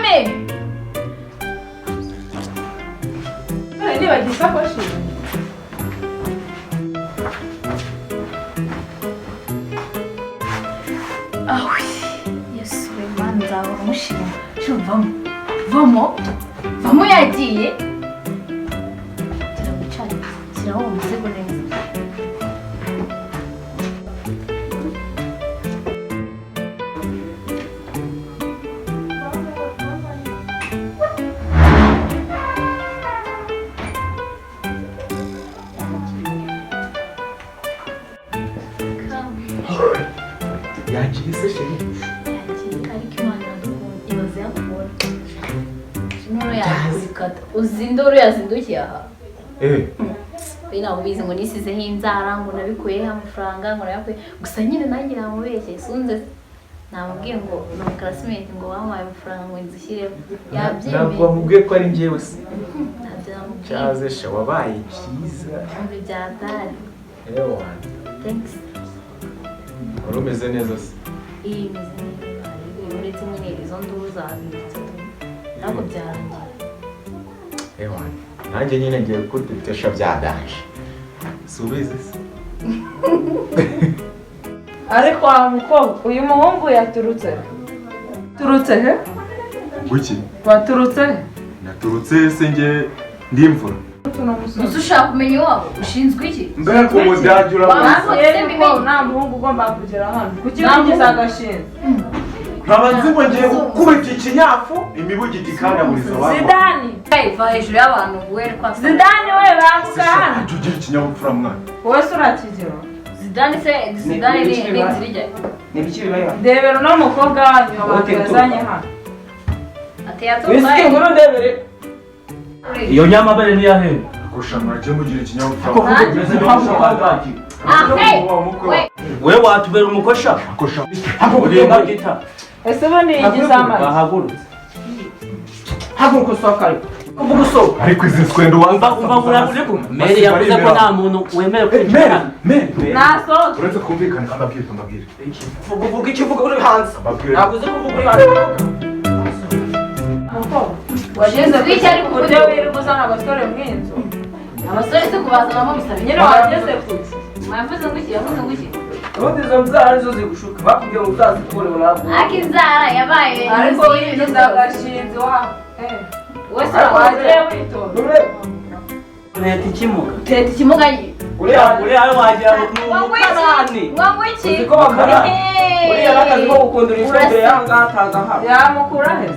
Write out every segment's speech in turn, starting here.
Zidane. Nibagiwe isakoshi. Awe, Yesu we, Mana nzahora mushima. Shu, vamo. Vamo. Vamo yagiye. Gira wicare. Shyiraho uwo musego neza. Yagiye se chérie? Yagiye, ariko Imana iradukunda. Ibaze yakubona. Induru yakubikata. Uzi induru yazindukiye aha. Eh. We ntabwo ubizi ngo nisizeho inzara, ngo nabikuyeho amafaranga, ngo nayakuye. Gusa nyine nanjye namubeshye, sunze namubwiye ngo ni umukarasimente ngo wampaye amafaranga ngo nzishyireho. Ntabwo Yabyemeye. wamubwiye ko ari njyewe se? Ntabyo namubwiye. Cyaze sha, wabaye cyiza. Umva ibya dali. Ewa. Thanks. Wari umeze neza se? Iyi imeze neza. Uretse nyine izo nduru zazindutse tu. Ntabwo byarangiye. Ewa. Nanjye nyine ngiye kugutetesha bya danger. Si ubizi se? Ariko wa mukobwa, uyu muhungu yaturutse. Turutse he? Guki? Waturutse he? Naturutse se nge ndi imvura. Gusa ushaka kumenya iwabo ushinzwe iki? Mbega umudage uramuzi. Yewe ko nta muhungu ugomba kugera hano. Kuki wigize agashinzi? Nkaba nzi ngo ngiye gukubita ikinyafu imibugiti ikandaburiza wabo. Zidani! Hey, va hejuru y'abantu were kwa Zidani we, banguka hano. Jya ugira ikinyabupfura mwana. Wowe se urakigira? Zidane se, Zidane ni ni inzira ijya. Ni ibiki bibaye hano? Ndebera uno mukobwa wanyu abantu Wowe yazanye hano. Ati yatumbaye. Wisiki inkuru ndebere. Iyo nyamabere ni iyahe? Gusha mwagiye mugira ikinyabupfura. Ko umeze nk'umushakashaki. Ah, hey! We, We watubera umukosha. Kosha. Urenga gita. Ese ubundi yigize amazi? Bahagurutse. Haguruka usohoka ariko. Kuvuga usohoka. Ariko izi nswendo wanza. Umva umva uri Mary yavuze ko nta muntu wemerewe kwinjira Mary, hano. Mary. Nasohoke. Uretse kumvikana ambabwire ambabwire. Vuga uvuga icyo uvuga uri hanze. Ambabwire. Ntabwo uzi kuvuga uri hanze. Mukobwa, wageze Ushinzwe iki ariko ku buryo wirirwa uzana abasore mu inzu? Abasore se kubazanamo bisaba Nyine wageze kuki? Mwavuze ngo iki? Yavuze ngo iki? Ubundi izo nzara nizo zigushuka. Bakubwiye ngo uzazikure ntabwo. Ariko inzara yabaye Ariko inzu y'ibintu wigize byose. agashinzi wa. Wowe se Ariko Wagiye witonda. Leta ikimuga. Leta ikimuga. Uriya uriya wagira ngo ni Wanywa iki? umukarani. Wanywa iki? Uzi ko bakora? Hey! Uriya n'akazi ko gukundura ifumbire y'aha ngaha atanga hano. Yamukura he?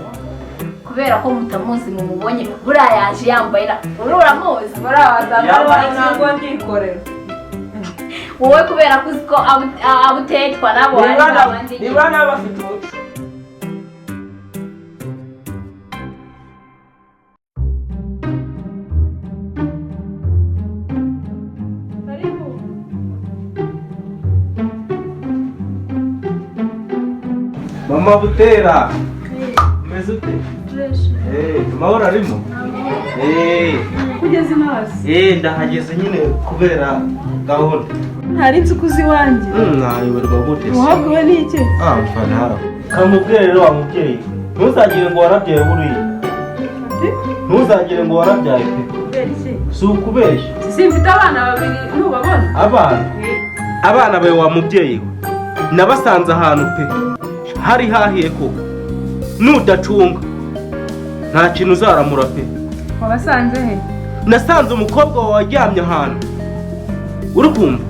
Kubera ko mutamuzi mumubonye, buriya yaje yambaye na uri uramuzi. Muri aba basanga Yambaye ntabwo ndikorera. Wowe kubera ko uzi ko abutetwa nabo ari abandi. Nibura nabo bafite umuco. Mama Butera. Umeze ute? Eh, amahoro arimo? Eh, Kugeza inazi. eh ndahageze nyine kubera gahunda. Ntari nzi uko uzi iwanjye. Nayoberwa gute se? Uhabwiwe n'iki? Ah, mfa nawe. Kamubwire rero wa mubyeyi. Ntuzagire ngo warabyaye buriya. Ntuzagire ngo warabyaye pe. Kubera iki? Si ukubeshya. Simfite abana babiri ntubabona? Abana. Abana bawe wa mubyeyi we. Nabasanze ahantu pe. Hari hahiye koko. Nudacunga. Nta kintu uzaramura pe. Wabasanze he? Nasanze umukobwa wawe aryamye ahantu. Uri kumva?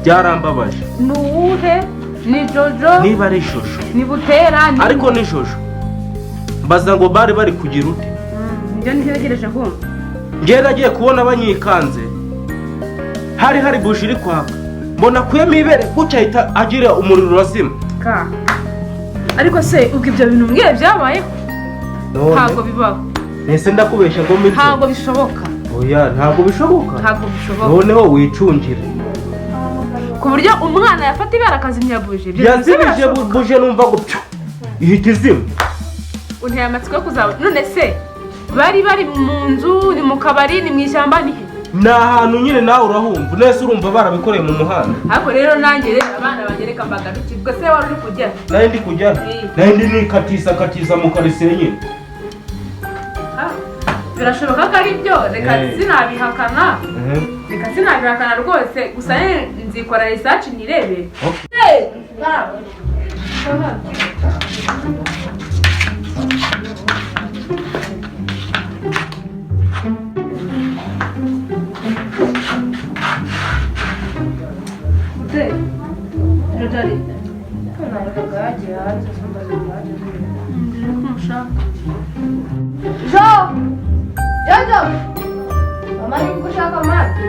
Byarambabaje. Ni uwuhe? Ni Jojo? Niba ari Jojo. Ni Butera? Ni Ariko ni Jojo. Mbaza ngo bari bari kugira ute? Nibyo ntegereje kumva. Njyewe nagiye kubona banyikanze. Hari hari buji iri kwaka. Mbona akuyemo ibere gutya ahita agira umuriro urazima. Ka. Ariko se ubwo ibyo bintu mbwiye byabayeho? Ntabwo bibaho. Nese ndakubeshya ngo mbe Ntabwo bishoboka. Oya, ntabwo bishoboka. Ntabwo bishoboka. Noneho wicungire. Ku buryo umwana yafata ibere akazimya buji. Ibyo bintu se Yazimije birashoboka? buje numva gutyo. Ihita izima. Unteye amatsiko yo kuzaba. None se bari bari mu nzu, ni mu kabari, ni mu ishyamba, ni he? Ni ahantu nyine nawe urahumva nese urumva barabikoreye mu muhanda. Ariko rero nanjye rero abana banjye reka mbagarukire. Ubwo se wari uri kujya? Nari ndi kujya. Nari ndi nikatisa katisa mu karitsiye nyine. Birashoboka ko ari byo, reka sinabihakana. Reka sinabihakana rwose, gusa nzikora research nirebe. Okay. Jo! Jojo! Mama ari gushaka amazi.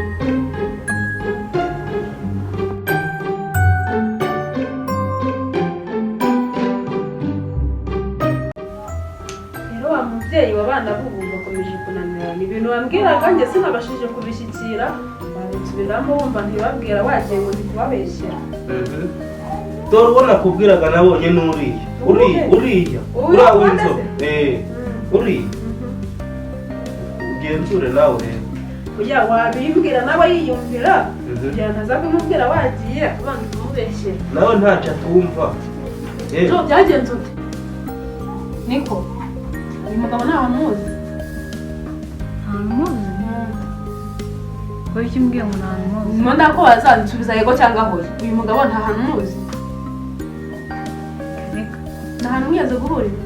Rero wa mubyeyi w'abana b'ubu bakomeje kunanira. Ni ibintu wambwiraga njye sinabashije kubishyikira. Wabisubiramo wumva ntibabwira wagiye ngo ndi kubabeshyera. Dore ubona kubwiraga nabonye n'uriya. Uriya. Uriya w'inzobe. Uriya. Ugenzure nawe rero. Oya wabimbwira nawe yiyumvira. Kugira ntaza kumubwira wagiye abanza kumubeshyera. Nawe ntacyo atumva. Jo byagenze ute? Niko. Uyu mugabo ntawe muzi. Ntamuzi. Wowe icyo umbwiye ngo ntamuzi. Nyuma ndako bazansubiza yego cyangwa hoya. Uyu mugabo nta hantu muzi. Reka. Nta hantu mwigeze guhurira.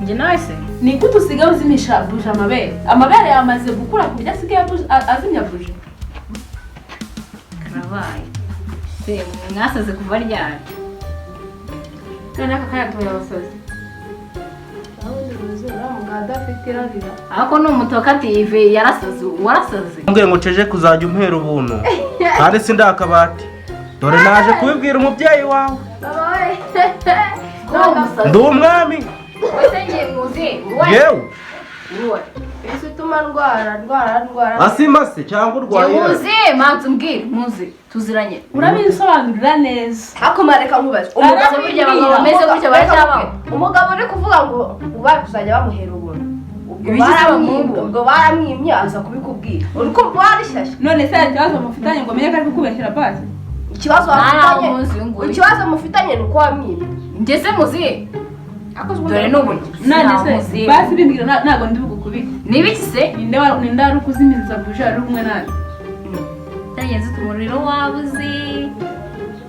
Njye nawe se? Ni gute usigaye uzimisha buje amabere? Amabere yamaze gukura ku buryo asigaye azimya buje. Karabaye. Se mwasaze kuva ryari? None aka kanya tubaye abasazi. Ako ni umutoka TV yarasaze, warasaze. Mbwiye ngo ceje kuzajya umpera ubuntu. Kandi sindakabati. Dore naje kubibwira umubyeyi wawe. Ndi umwami. Wese ngiye muzi. Yewe. Ese utuma ndwara. Asimase cyangwa urwaye. Muzi, manzi umbwire, muzi tuziranye. Urabisobanurira neza. Ako mareka nkubaze. Umugabo burya abagabo bameze gutya baracyabaho. Umugabo uri kuvuga ngo ubaye kuzajya bamuhera ubuntu. Ubwo baramwimye aza kubikubwira. Uri kumva warishyashya. None se ikibazo mufitanye ngo menye ko ari kukubeshyera basi. Ikibazo mufitanye. Ikibazo mufitanye ni uko wamwimye. Njye se muzi. Dore n'uburyo. None se basi bimbwira ntago ndi bugukubite. Ni biki se? Ninde ari ukuzimiriza buje ari kumwe nande? Byagenze umuriro wabuze.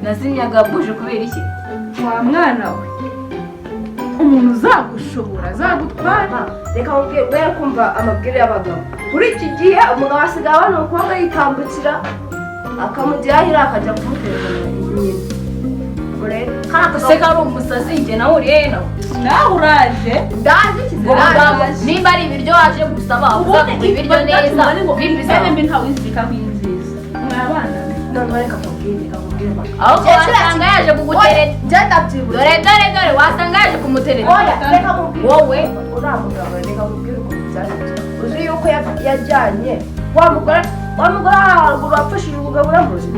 Nazimyaga buje kubera iki? Wa mwana we. Umuntu uzagushobora azagutwara. Reka mubwire we kumva amabwire y'abagabo. Kuri iki gihe umugabo asigaye abona umukobwa yitambukira akamugiraho ira akajya kumuterera nyina. Se kari umusazi njye nawe uriye nawe. Nawe uraje. Ndaje ikizira. Nimba ari ibiryo waje gusaba uzakugura ibiryo neza. Bimbi mbi ntawe uzibika nk'inziza. Mwabana. None reka mubwire Aho wasanga yaje kugutereta. Njye ndabyibuye. Dore wasanga yaje kumutereta. Oya reka mubwire. Wowe uriya mugabo reka mubwire ukuntu byagenze. Uzi yuko yajyanye wa mugore haruguru wapfushije umugabo uramuzi.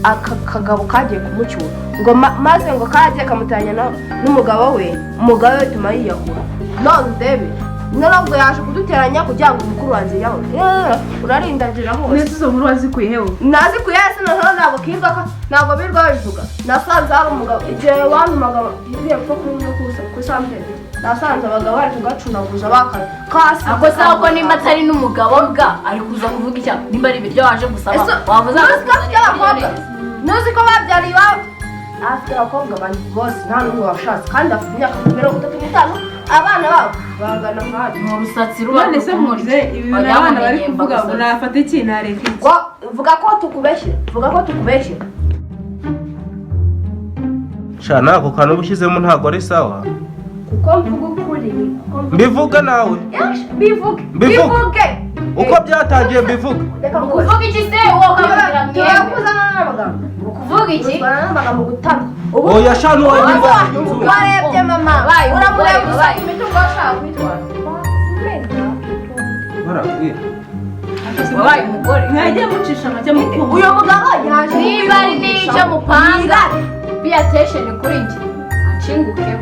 Aka kagabo kagiye kumucyura ngo maze ngo kagiye kamutanya n'umugabo we, umugabo we bituma yiyahura. None ndebe none yaje kuduteranya kugira ngo umukuru wanjye yaho. Urarindagira hose. Nese izo nkuru wazikuye hewe? Nazikuye hese noneho ntabwo kirwa ntabwo birwa babivuga. Nasanze hari umugabo igihe wantumaga igiye gupfa kuri santene. Nasanze abagabo bari kugacunaguza bakara. Kasi ako sawa ko nimba atari n'umugabo bwa ari kuza kuvuga icya nimba ari ibiryo waje gusaba wavuze nuzi ko babyariye iwabo. Afite abakobwa bane bose nta n'umwe washatse kandi afite imyaka 35 abana babo bangana nk'ayo. Mu rusatsi ruba none se muze ibi bintu abana bari kuvuga unafata iki nareka iki? Vuga ko tukubeshyira, vuga ko tukubeshyira. Sha nako kantu ubushyizemo ntago ari sawa. Kuko mvuga ukuri. Mbivuga nawe. Bivuge. Bivuge. Uko byatangiye mbivuga. Kuvuga iki se wowe ukavugira mwebwe? Kuzana n'amagambo. Kuvuga iki? Kuzana n'amagambo gutanga. Oya sha nuwanyumva. Warebye mama. Uramureba gusa imitungo washaka kwitwara. Barabwira. Wabaye umugore. Mwagiye mucisha make mukumva. Uyu mugabo yaje. Niba ari n'icyo mupanga. Pay attention kuri njye. Anshingukeho.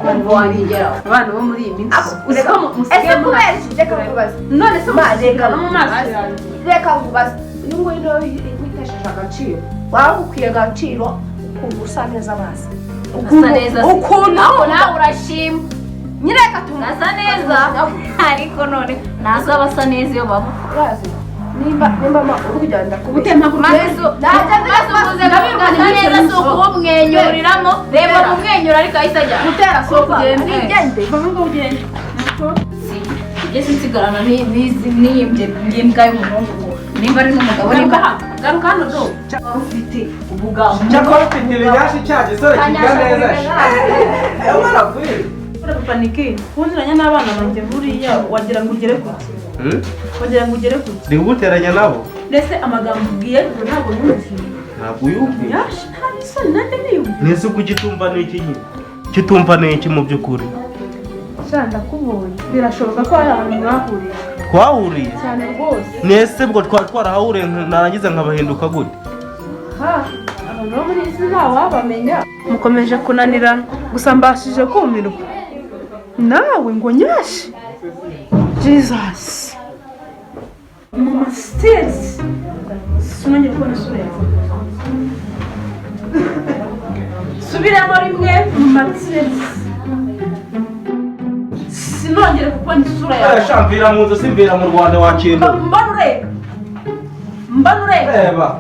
Ukumva wabigeraho. Abana bo muri iyi minsi, uzi ko Ese musigaye kubera iki? Reka nkubaze. None se Ma, musigaye reka no mu maso yanjye? Reka nkubaze, uyu nguyu niwe witesheje agaciro. Waba ukwiye agaciro ukuntu usa neza basi. Asa neza se. Ukuntu Aho nawe urashima. Nyine reka Asa neza, ariko none ntazaba asa neza iyo baba Urazi nimba ma uri kugenda Gutema ku maze Najya uvuze ngo asa neza si ukumwenyuriramo. Reba kumwenyura, ariko ahita ajya Gutera sohoka ugende. Nigende. Vamo ngo ugende. Ugeze nsigarana n'iyi mbwa y'umuhungu ngo nimba ari n'umugabo, nimba Garuka hano, garuka hano do. Ufite ubugambo. Cyakora ufite ibinyashi, cya gisore kiga neza. Ayo mwana kuri. Papa Niki, kunziranya n'abana banjye buriya wagira ngo ugere kuki? Wagira ngo ugere kuki? Ndi kuguteranya nabo. Mbese amagambo ubwiye ngo ntabwo nyumvise? Ntabwo uyumviye. Yashi, nta n'isoni, nanjye niyumva. Nese uko ugitumva ni iki nyine? Icyo ni iki mu by'ukuri? Sha, ndakubonye, birashoboka ko hari ahantu mwahuriye. Twahuriye? Cyane rwose. Nese ubwo twari twarahahuriye, narangiza nkabahinduka gute? Ha, abantu bo muri iyi si ntawabamenya. Mukomeje kunanirana gusa, mbashije kumirwa nawe ngo nyashi. Jesus, mama sitezi, sinongere kubona isura yawe. Subiremo rimwe, mama sitezi, sinongere kubona isura yawe. Sha, mvira mu nzu, simvira mu Rwanda wa kintu. Mbona ureka, mbona ureka. Reba.